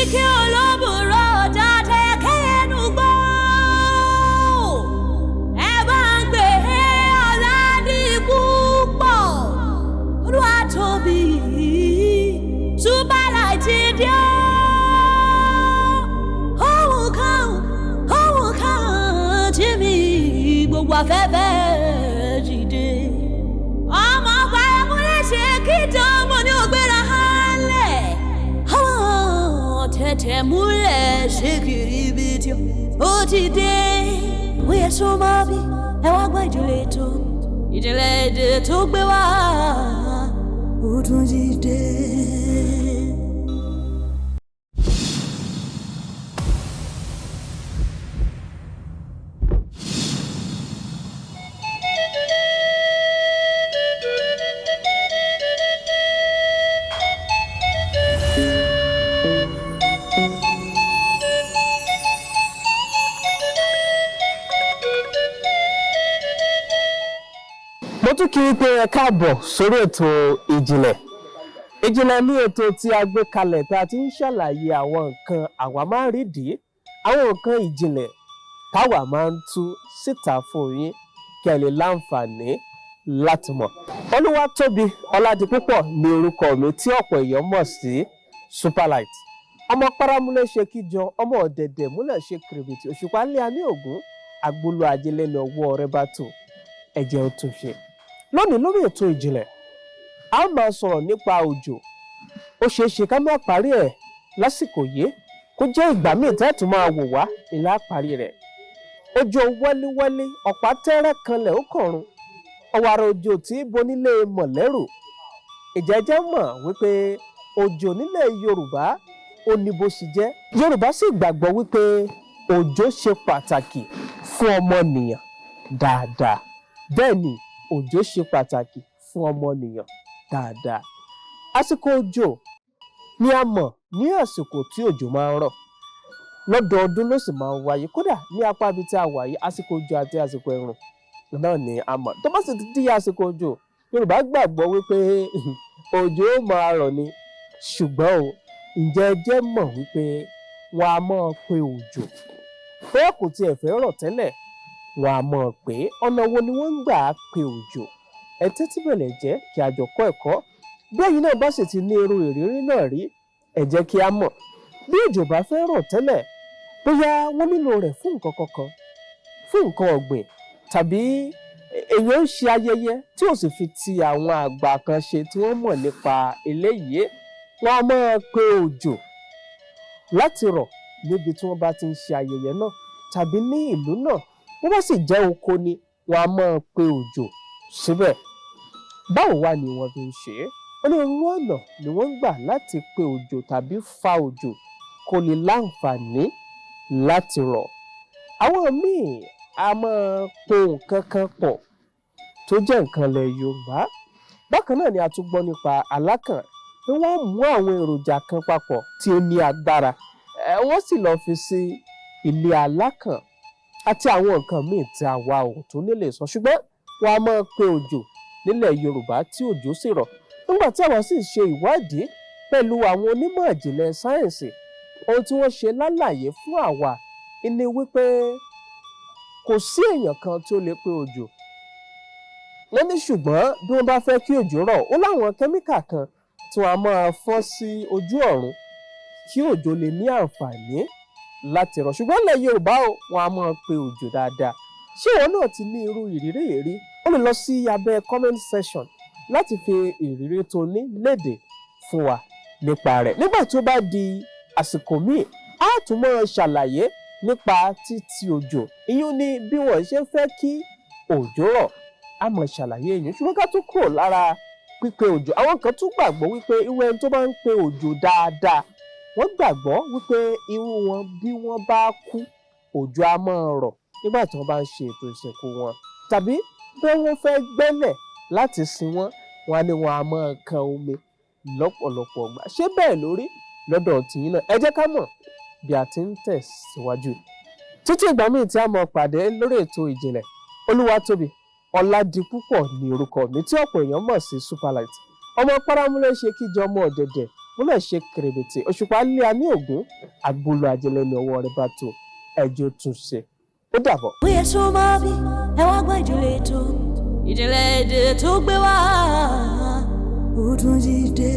Kíkẹ́ olóbùrọ̀ jáde kẹ́nu gbọ́. Ẹ bá ń gbé Ọládipúpọ̀. Olúwa tóbi. Superlight ti dé o. Ohun kan tí mi gbogbo afẹ́fẹ́ dìde. Ọmọ paramúlẹ̀ ṣe kí dánmọ̀ ní ògbéra hálẹ̀. Àwọn tẹ̀tẹ̀ múlẹ̀ ṣe kiri ibi tí ó ti dé. Ó yẹ sọ máa bí ẹ wá gbọ́ ìjìnlẹ̀ ètò. Ìjìnlẹ̀ èdè tó gbé wá ó tún ti dé. Mo tún kí i pé ẹ káàbọ̀ sórí ètò Ìjìnlẹ̀. Ìjìnlẹ̀ ní ètò tí a gbé kalẹ̀ tá a ti ń ṣàlàyé àwọn nǹkan àwa máa ń rídìí, àwọn nǹkan ìjìnlẹ̀ táwa máa ń tú síta fún yín kí ẹ lè láǹfààní láti mọ̀. Olúwatóbi Ọládipúpọ̀ ní orúkọ mi tí ọ̀pọ̀ èèyàn mọ̀ sí Superlight. Ọmọ paramúlẹ̀ ṣe kíjọ, ọmọ ọ̀dẹ̀dẹ̀ múlẹ̀ ṣe kìrìbìtì, òṣùpá lé a ní ògún, agbolú ajé lẹ́nu ọwọ́ rẹ bá tò, ẹ̀jẹ̀ ó tún ṣe. Lónìí lórí ètò Ìjìnlẹ̀, a ó máa sọ̀rọ̀ nípa òjò. Ó ṣeé ṣe ká má parí ẹ̀ lásìkò yìí, kó jẹ́ ìgbà míì tẹ́ẹ̀tún máa wò wá ìlà parí rẹ̀. Òjò wẹ́líwẹ́lí, ọ̀pá tẹ́rẹ́ kanlẹ̀ ó kọ̀run, ọ̀wàrà òjò tí bonílé mọ̀lẹ́rù. Ìjẹ́jẹ́ mọ̀ wípé òjò nílẹ̀ Yorùbá ó ní bó ṣe jẹ́. Yorùbá sì gbàgbọ́ wípé òjò ṣe pàtàkì fún ọmọnìyàn dáadáa. Bẹ́ẹ̀ ni òjò ṣe pàtàkì fún ọmọnìyàn dáadáa. Àsìkò òjò ni a mọ̀ ní àsìkò tí òjò máa ń rọ̀. Lọ́dọọdún ló sì máa ń wáyé. Kódà ní apá ibi tí a wà yìí, àsìkò òjò àti àsìkò ẹ̀rùn náà ni a mọ̀. Tó bá sì ti di àsìkò òjò, Yorùbá gbàgbọ́ wípé òjò ó máa rọ̀ ni. Ṣùgbọ́n o, ǹjẹ́ ẹ jẹ́ mọ̀ wípé wọ́n á máa pe òjò? Bóyá kò tiẹ̀ fẹ́ rọ̀ tẹ́lẹ̀, wọ́n á mọ̀ pé ọ̀nà wo ni wọ́n ń gbà á pe òjò. Ẹ tẹ́tí bẹ̀lẹ̀ jẹ́ kí a jọ kọ́ ẹ̀kọ́. Bí ẹ̀yin náà bá sì ti ní irú ìrírí náà rí, ẹ jẹ́ kí a mọ̀. Bí òjò bá fẹ́ rọ̀ tẹ́lẹ̀, bóyá wọ́n nílò rẹ̀ fún nǹkan kankan, fún nǹkan ọ̀gbìn, tàbí èèyàn ń ṣe ayẹyẹ tí ò sì fi ti àwọn àgbà kan ṣe tí wọ́n mọ̀ nípa eléyìí, wọ́n á máa pe òjò láti rọ̀ níbi tí wọ́n bá ti ń ṣe ayẹyẹ náà tàbí ní ìlú náà. Bó bá sì jẹ́ oko ni, wọ́n á máa pe òjò síbẹ̀. Báwo wá ni wọ́n fi ń ṣe é? Onírúurú ọ̀nà ni wọ́n ń gbà láti pe òjò tàbí fa òjò kó lè láǹfààní láti rọ̀. Àwọn míì a máa po nǹkan kan pọ̀ tó jẹ́ nǹkan ilẹ̀ Yorùbá. Bákan náà ni a tún gbọ́ nípa alákàn pé wọ́n mú àwọn èròjà kan papọ̀ tí ó ní agbára, wọ́n sì lọ́ọ́ fi sí ilé alákàn àti àwọn nǹkan míì tí a wà ò tó nílè sọ. Ṣùgbọ́n wọ́n á máa pe òjò nílẹ̀ Yorùbá tí òjò sì rọ̀. Nígbà tí àwa sì ṣe ìwádìí pẹ̀lú àwọn onímọ̀ ìjìnlẹ̀ sáyẹ̀nsì, ohun tí wọ́n ṣe lálàyé fún àwa ni wípé kò sí èèyàn kan tí ó lè pe òjò. Wọ́n ní ṣùgbọ́n bí wọ́n bá fẹ́ kí òjò rọ̀, ó láwọn kẹ́míkà kan tí wọ́n á máa fọ́n sí ojú ọ̀run kí òjò lè ní àǹfààní láti rọ̀. Ṣùgbọ́n ilẹ̀ Yorùbá o, wọ́n á máa pe òjò dáadáa. Ṣé ìwọ náà ti ní irú ìrírí yìí rí? Ó lè lọ sí abẹ́ comment section láti fi ìrírí tó ní léde fún wa nípa rẹ̀. Nígbà tí ó bá di àsìkò míì, á tún máa ṣàlàyé nípa títí òjò. Ìyún ni bí wọ́n ṣe fẹ́ kí òjò rọ̀. Á máa ṣàlàyé èyí. Ṣùgbọ́n ká tún kúrò lára pípe òjò. Àwọn kan tún gbàgbọ́ wípé irú ẹni tó bá ń pe òjò dáadáa, wọ́n gbàgbọ́ wípé irú wọn bí wọ́n bá kú, òjò á máa rọ̀ nígbà tí wọ́n bá ń ṣe ètò ìsìnkú wọn. Tàbí bí wọ́n fẹ́ gbẹ́lẹ̀ láti sin wọ́n, wọ́n á ní wọn á máa kan omi lọ́pọ̀lọpọ̀ ìgbà. Ṣé bẹ́ẹ̀ lórí lọ́dọ̀ tìyín náà? Ẹ jẹ́ ká mọ̀ bí a ti ń tẹ̀síwájú. Títí ìgbà míì tí a máa pàdé lórí ètò Ìjìnlẹ̀, Olúwatóbi Ọládipúpọ̀ ní orúkọ mi tí ọ̀pọ̀ èèyàn mọ̀ sí Superlight. Ọmọ paramúlẹ̀ ṣe kíjọ, ọmọ ọ̀dẹ̀dẹ̀ Múlẹ̀ ṣe kèrèbètè òṣùpá lé a ní ògún àgbolo àjẹlẹ̀ ní ọwọ́ rẹ̀ bá tó ẹjọ́ tún ṣe. Ó dàbọ̀. Bóyá tó máa bí ẹ wá gbọ́ ìjìnlẹ̀ ètò, ìjìnlẹ̀ èdè tó gbé wá, ó tún ti dé.